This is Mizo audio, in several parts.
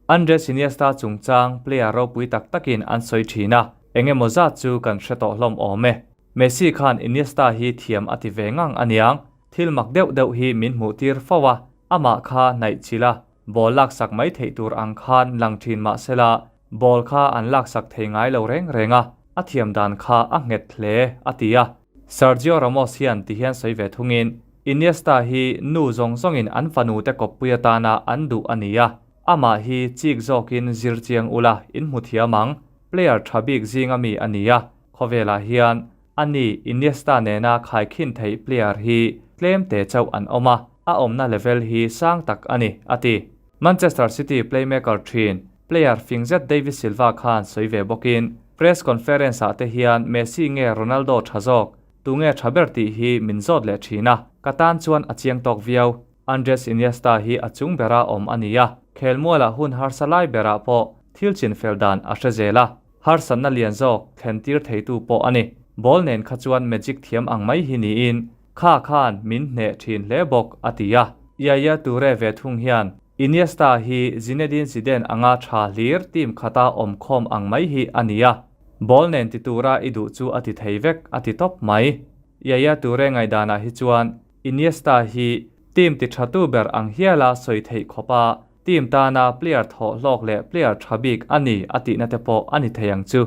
Andres Iniesta chungchang player ropui tak takin an sawi thin a, eng emaw zat chu kan hre tawh hlawm awm e. Messi khan Iniesta hi thiam a ti ve ngang aniang, thil mak deuh deuh hi min hmuh tir fo a, amah kha hnaih chilh a, ball laksak mai theih tur ang khan lang thin mah sela, ball kha an laksak thei ngai lo reng reng a, a thiam dan kha a nghet hle, a ti a. Sergio Ramos hian ti hian sawi ve thungin, Iniesta hi nu zawng zawngin an fanu te kawppui atana an duh a ni a, amah hi chik zawkin zir chiang ula in hmu thiam ang, player tha bik zinga mi a ni a, khawvelah hian ani Iniesta nena khaikhin theih player hi tlem te chauh an awm a, a awmna level hi sang tak a ni, a ti. Manchester City playmaker thin, player fing zet David Silva khan sawi ve bawkin, Press conference ah te hian Messi nge Ronaldo tha zawk, tunge tha ber tih hi min zawt leh thin a, ka tan chuan a chiang tawk viau. Andres Iniesta hi a chung bera awm a ni a, khelmualah hun harsa lai berah pawh thil chinfel dan a hre zel a, harsatna lian zawk thlen tir theitu pawh a ni. Ball nen kha chuan magic thiam ang mai hi niin kha khan min hneh thin hle bawk, a ti a. Yaya Toure ve thung hian Iniesta hi Zinedine Zidane anga tha hlir team khata awm khawm ang mai hi a ni a, ball nen ti tura i duh chu a ti thei vek a ti tawp mai. Yaya Toure ngaihdanah hi chuan Iniesta hi team ti tha tu ber ang hiala sawi theih khawpa team tana player thawh hlawk leh player tha bik a ni a tihna te pawh a ni thei ang chu.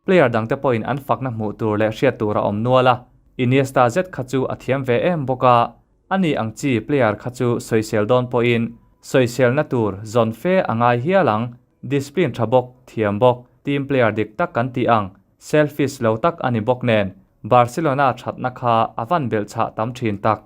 Player dangte pawhin an fakna hmuh tur leh hriat tur a awm nual a, Iniesta zet kha chu a thiam ve em bawk a, A ni ang chi player kha chu sawisel dawn pawhin sawiselna tur zawn fe a ngai hial ang, discipline tha bawk, thiam bawk, team player dik tak kan tih ang, selfish lo tak a ni bawk nen, Barcelona thatna kha a van belhchhah tam thin tak.